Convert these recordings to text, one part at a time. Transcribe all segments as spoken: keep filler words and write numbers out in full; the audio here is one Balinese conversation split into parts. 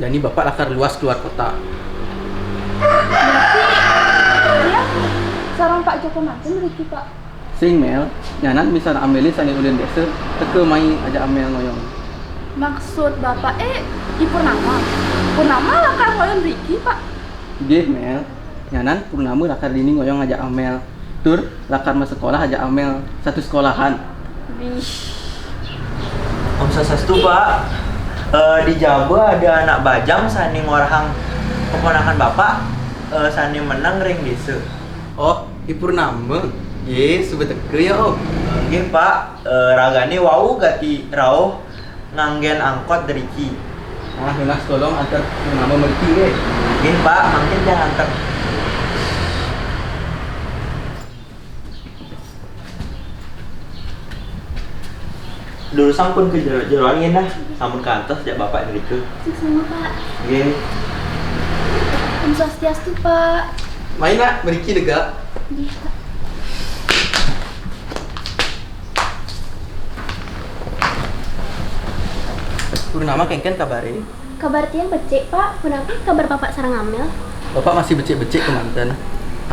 Ini Bapak lakar luas keluar kota. Berarti dia sareng Pak Joko mantun mriki, Pak? Sing, Mel. Nyanan misan Amel sane ulin desa, teka mai ajak Amel ngoyong. Maksud Bapak, eh, I Purnama? Purnama lakar ngoyong mriki, Pak? Nggih, Mel. Nyanan Purnama lakar dini ngoyong ajak Amel. Tur lakar masekolah ajak Amel. Satu sekolahan. Wih. Om Swastiastu, Pak. Eh, di jaba ada anak bajang sane ngorahang keponakan Bapak, eh, sane meneng ring desa. Oh, I Purnama. Ye, suba teka ya, Om. Nggih, Pak. Eh, ragane wau gati rauh nganggen angkot driki. Nah, nunas tolong antar Purnama mriki, nggih. Nggih, Pak, mangkin tiang antar. Durusang pun ke jero-, jeroan nggih nah, sampun kantos jak Bapak drika. Suksma, Pak. Nggih. Om Swastiastu, Pak. Mai, Nak, mriki lega. Nggih, Pak. Purnama, kengken kabare? Kabar tiang becik, Pak. Punapi kabar Bapak sareng Amel? Bapak masih becik-becik kemanten.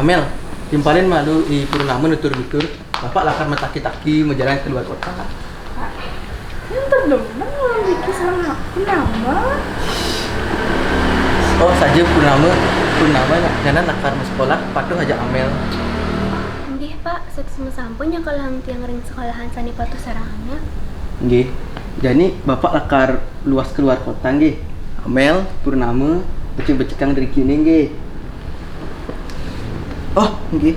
Amel, timpalin malu I Purnama nutur-nutur. Bapak lakar mataki-taki majalan keluar kota. Pak, enten demen ngomong Riki sareng Purnama. Oh, saja Purnama. Purnama nyanan lakar masekolah, patuh ajak Amel. Nggih, Pak. Suksma sampun nyekolahang tiang ring sekolahan sane patuh sareng Amel. Nggih. Jani Bapak lakar luas keluar kota nggih. Amel, Purnama, becik-becikang drikine nggih. Oh, nggih.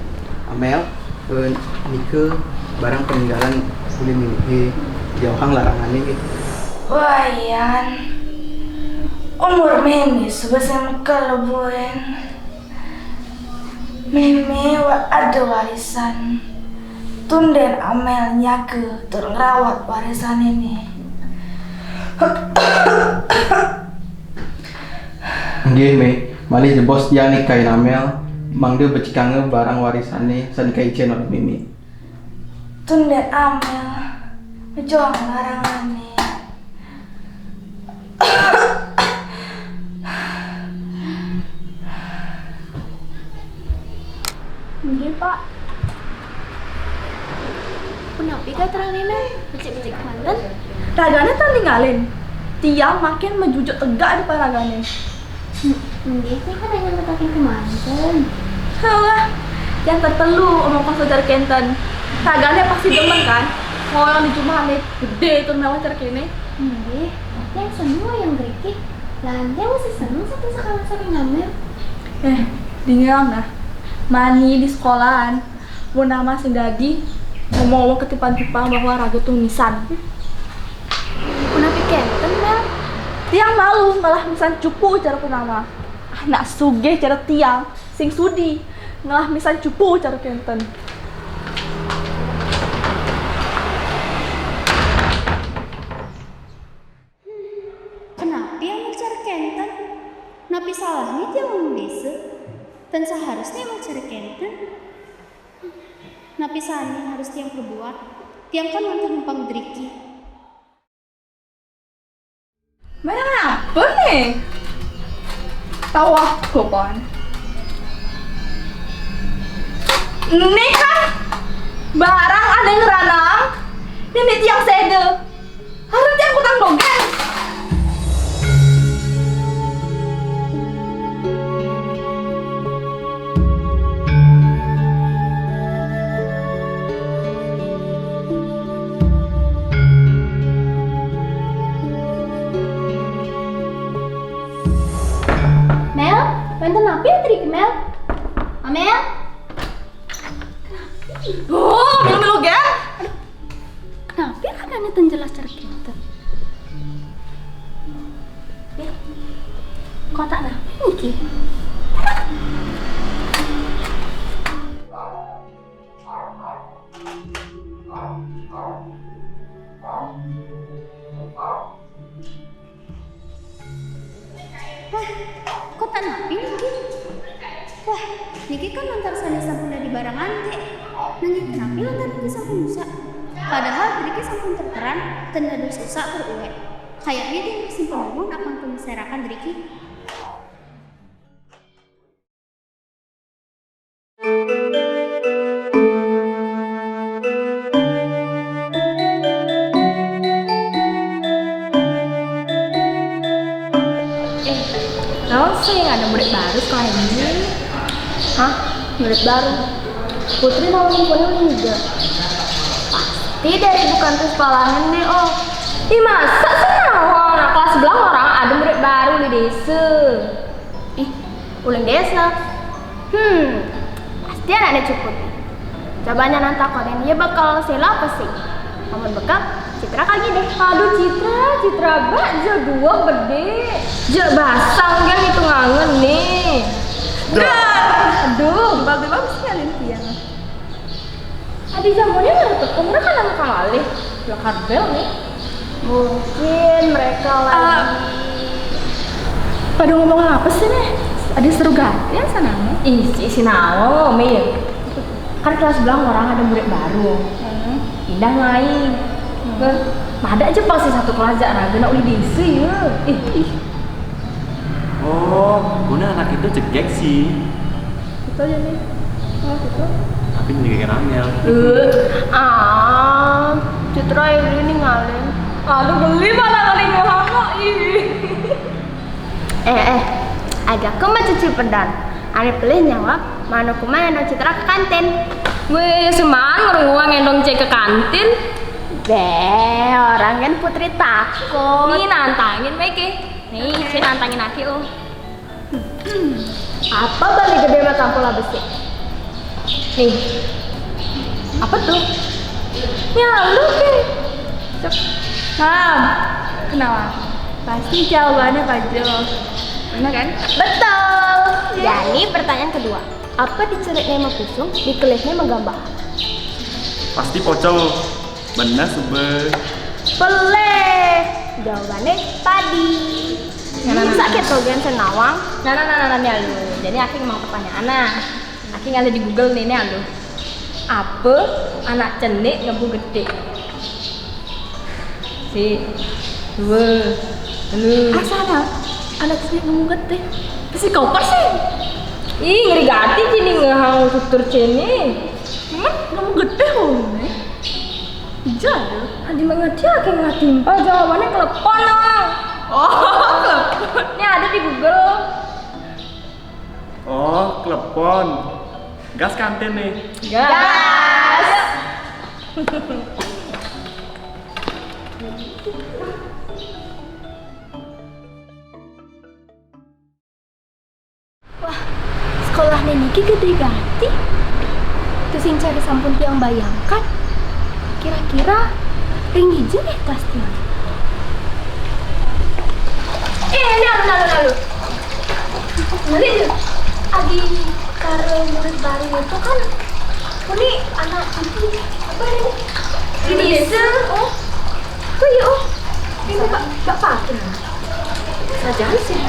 Amel, eh, nika barang peninggalan ulin nggih. Jauhang larangane nggih. Wah, Yan. Umur meme suba sing kelebu, Yan. Meme wa-, ada warisan. Tunden Amel nyaga tur ngrawat warisan ini. Nggih, Me. Malih jebos tiang nikahin Amel, mangda becikanga barang warisane sane kaicen olih Meme. Tunden Amel, ngejoang larangane. Nggih, Pak. Punapi gatrane, becik-becik kemanten? Ragane tan ningalin. Tiang makin majujuk tegak di depan ragane. Nggih, tiang kan hanya matakin kemanten. Halah, tiang tetelu omong kosong cara kenten. Ragane pasti demen kan? Ngoyong di jumahane gede tur mewah cara kene. Nggih, tiang seneng ngoyong ngriki. Lan tiang masih seneng satu sekolahan sareng Amel. Eh, dengar nah. Mani di sekolahan, Purnama sing dadi ngomong wong ketimpang-timpang bahwa raga tuh misan. Punapi kenten, Mel? Tiang malu ngelah misan cupu cara Purnama. Anak sugih cara tiang sing sudi ngelah misan cupu cara kenten. Kenapi amun cara kenten? Napi salahnya tiang ulun desa? Tan saharusnya amun cara kenten. Napi sane harus tiang perbuat? Tiang kan mantan numpang driki. Barang apa nih? Tahu aku, Pon. Ini kan barang ada ngeranang, ini tiang sede. Harus tiang kutang dogén. Mel, wénten napi atur niki, Mel? Amel? Oh, Mel, Mel, gén. Napi ragané tan jelas cara kénten? Eh, kotak napi niki? Hah, kotak napi niki? Wah, niki kan mantar sané sampun dadi barang antik. Nanging kenapi lantaran niki sampun rusak? Padahal driki sampun terteran, ten dados rusak tur uwék. Kayaknya dia masih penuh apa yang aku bicarakan dari ki. Eh, naon sih, ada murid baru sekolah ini? Hah? Murid baru? Putri naon infonya juga? Pasti dari bukan tuh sekolahan nih, oh. Ih, masa sih, naon? Nah, kelas sebelah orang ada murid baru di desa. Ih, ulun desa. Hmm, pasti anaknya cukup. Coba nya nanti aku, dia bakal sela apa sih? Namun bekal, Citra kali deh. Aduh, Citra, Citra bak, je dua bede. Je basang kan itu ngangen nih. Dar. Aduh. Bal-bal mesti ngalin tiang. Adi jamunya nggak tetep, kan kamu kalih. Lah karbel nih. Mungkin mereka lagi. Ah. Pada ngomong apa sih nih? Ada seru gati ya sana nih? Ih, si, si naon, Mir? Kan kelas belang orang ada murid baru. Hmm. Pindah lain. Hmm. Nah, ada aja pasti satu kelas jak raga nak uli desa ya. Ih. Oh, guna anak itu cegek sih. Itu aja nih. Oh, gitu. Tapi ini kayak Ramel. Eh, ah, Citra ini ngalin. Aduh, geli mana kali ngelama. Ih. Eh, eh, ada ke mah cuci pedan. Ane pilih nyawab, mana kuma yang Citra ke kantin. Weh, seman orang ngendong cek ke kantin. Deh, orang kan Putri takut. Nih, nantangin baik ya. Nih, saya nantangin aki, oh. Apa bali gede mah tampol besi? Nih. Apa tuh? Ya, lu ke. Cep. Nah, kenapa? Pasti jawabannya Pak Jo. Benar kan? Betul. Jadi pertanyaan kedua, apa diceritnya mah pusung, dikelitnya mah gambang? Pasti pocong. Benar, Sube. Peleh. Jawabannya padi. Nah, nah, nah, sakit nah. Tuh, Gen Senawang. Nah, nah, nah, nah, nah, nih, alu. Jadi, aku mau pertanyaan, nah. Aku ngalih di Google nih, nih, alu. Apa anak cenik ngebu gede? Si, dua, lu. Asana, anak cenik ngebu gede. Psikopat sih. Ih, ngeri gati cini ngehang tutur cini. Cuman ngebu gede loh, nih. Iya, ada. Adi mengerti, aku nggak timpal jawabannya kelepon, Nawang. Oh, kelepon. Ini ada di Google. Oh, kelepon. Gas kantin nih. Gas. Wah, sekolah niki gede gati. Tuh sing cari sampun tiang bayangkan. Kira-kira ring hiji nih kelas tiang. Eh, lalu, lalu, lalu. Balik tuh. Adi karo murid baru itu kan, ini anak itu apa ini? Ini desa. Oh, tuh ya, oh. Ini Pak, Pak Fatin. Saja sih.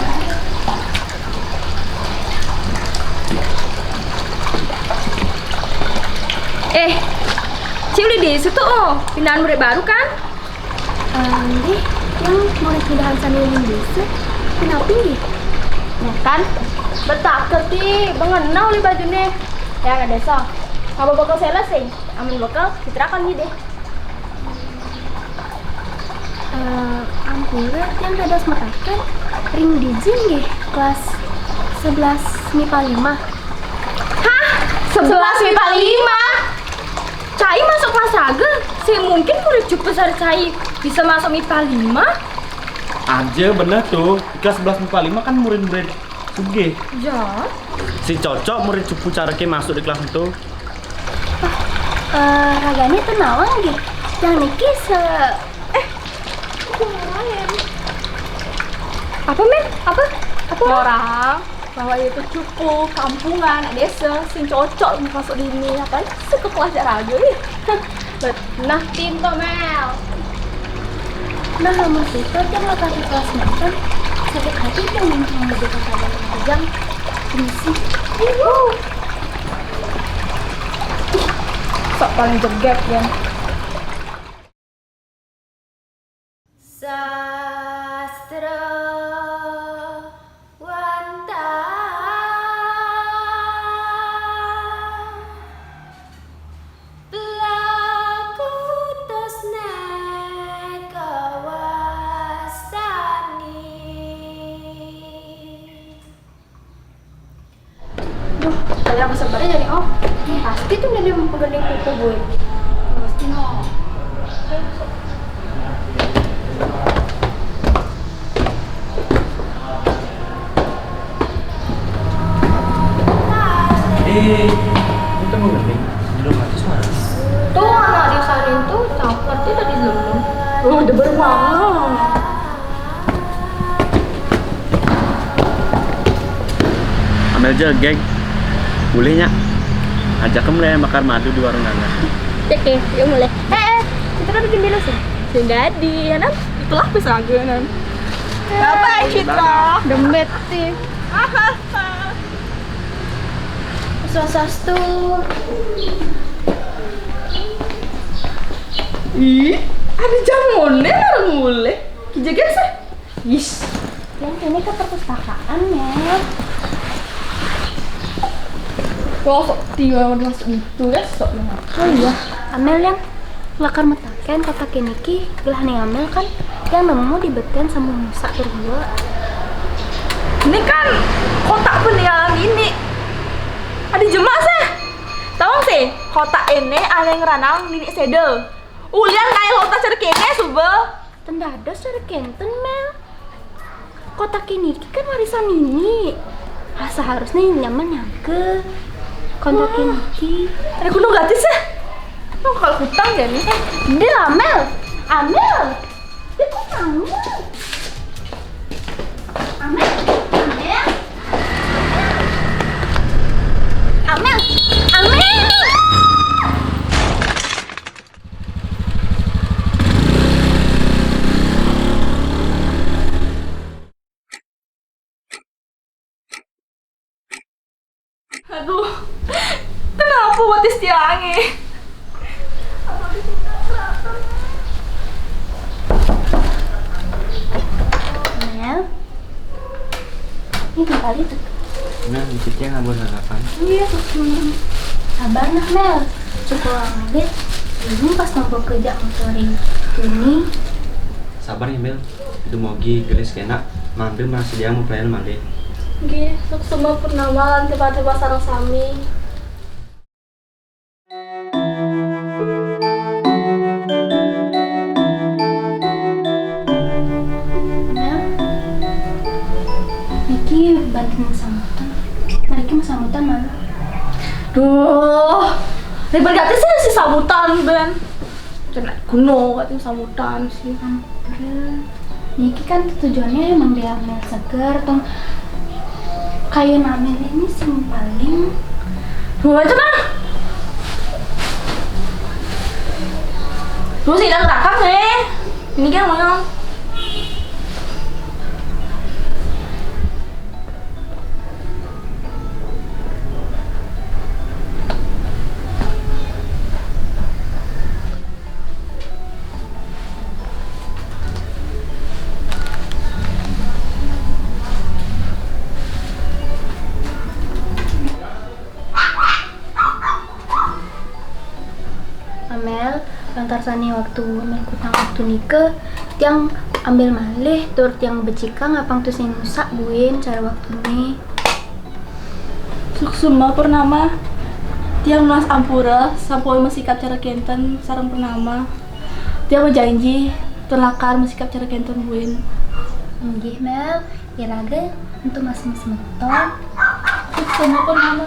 Eh, Cik udah di situ, oh, pindahan murid baru kan? Nggih, yang murid pindahan sana yang desa. Kenapa nggih? Nah kan, betak kerti, mengenal di bajunya. Ya, ada so. Kalau bakal selesai, amin bakal, kita akan gini deh. Eh, ampura, yang kada sematakan ring dijin nggih kelas sebelas mipa lima. Hah? Sebelas mipa lima? Cai masuk kelas saga? Saya mungkin murid cukup besar cai bisa masuk mipa lima? Aja bener tuh, di kelas sebelas mipa lima kan murid-murid sugih. Ya. Si cocok murid cupu cara ke masuk di kelas itu. Eh, raganya tenawang nggih. Yang niki se-, eh, apa, Mel? Apa? Apa? Orang bahwa itu cupu kampungan, anak desa, sing cocok masuk di ini, apa? Suka kelas raga, ih. Nah, pintu, Mel. Nah, lamun pintu, dia nggak kasih kelas nonton. Sakit hati tuh, minta mau buka kabar yang kejam. Berisik. Ih, sok paling jegek ya. Sa- Oh, pasti tuh dia mau pegang kuku gue. Pasti mau. Eh, ini temen gending. Belum habis, Mas. Tuh, anak di sana tuh cakep tuh tadi dulu. Oh, udah berwarna. Amel jegeg. Boleh nya. Ajak kamu lah makan madu di warung Nana. Oke, yuk mulai. Eh, eh, kita kan bikin dulu sih. Sudah di, ya, Nan? Itulah pisang aja, Nan. Bye-bye, Citra. Dembet sih. Swastiastu. Ih, ada jamuannya bareng mulai. Kijagan sih. Yes. Yang ini ke perpustakaan, Mel. Wah, sok tiga mas itu ya, sok. Oh iya, Amel yang lakar metaken kotak ini ki gelah nih Amel kan yang nemu dibeten sama Musa berdua. Ini kan kotak peninggalan ini. Ada jemak sih. Tahu sih, kotak ini ada yang ranang nini sedel. Ulian kayak lontar cerkene suba. Tendados cara kenten, Mel. Kotak ini kan warisan ini. Ah, seharusnya nyaman nyangke. Kotak ini ki. Ada gunung gratis ya? Oh, kalau hutang ya nih. Eh, dia Amel. Amel. Dia kok Amel? Amel. Amel. Amel. Amel. Aduh, kenapa buat tiang eh? Mel, ini kembali tuh. Nah, dicicil nggak buat sarapan. Iya, sabar nah, Mel. Cukup lama deh. Ini pas nopo kerja motorin ini. Sabar ya, Mel. Dumogi gelis kena, mande masih dia mau pelayan mande. Nggih, suksma purnama lan tiba-tiba sareng sami. Nah, niki banting sambutan. Mriki sambutan malu. Duh, ribet gak sih si sambutan, Ben? Kena kuno, katanya sambutan sih. Ampun. Niki kan tujuannya emang dia Amel seger, tong kayu Amel ini sing paling. Dua aja, Bang. Dua sih, dan kakak nih. Ini kan mau. Amel, lantaran sani waktu Amel kutang waktu nike, tiang ambil malih tur tiang becikang apang tusing musak buin cara waktu ini. Suksma Purnama, tiang nunas ampura sampun masikap cara kenten sareng Purnama. Tiang majanji tur lakar masikap cara kenten buin. Inggih, Mel. Iraga entu mas-mas mentok. Suksma Purnama.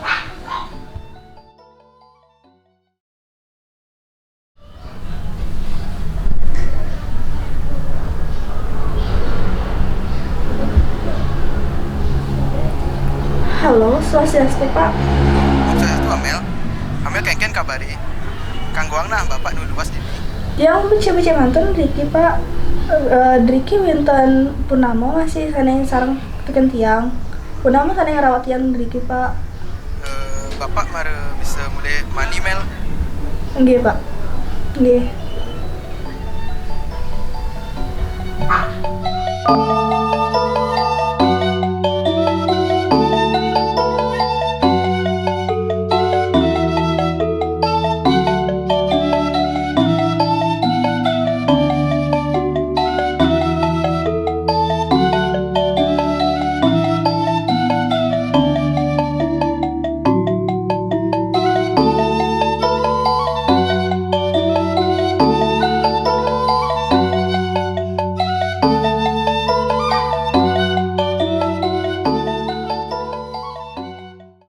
Halo, swastiastu, Pak. Om Swastiastu, Amel. Amel kengken kabari. Kanggoang nah, Bapak nu luas dini. Tiang becik-becik mantun driki, Pak. Eh, driki wénten Purnama masih sané sareng tekén tiang. Purnama sané ngrawat tiang driki, Pak. Eh, Bapak mara bisa mulih mandi, Mel. Nggih, Pak. Nggih.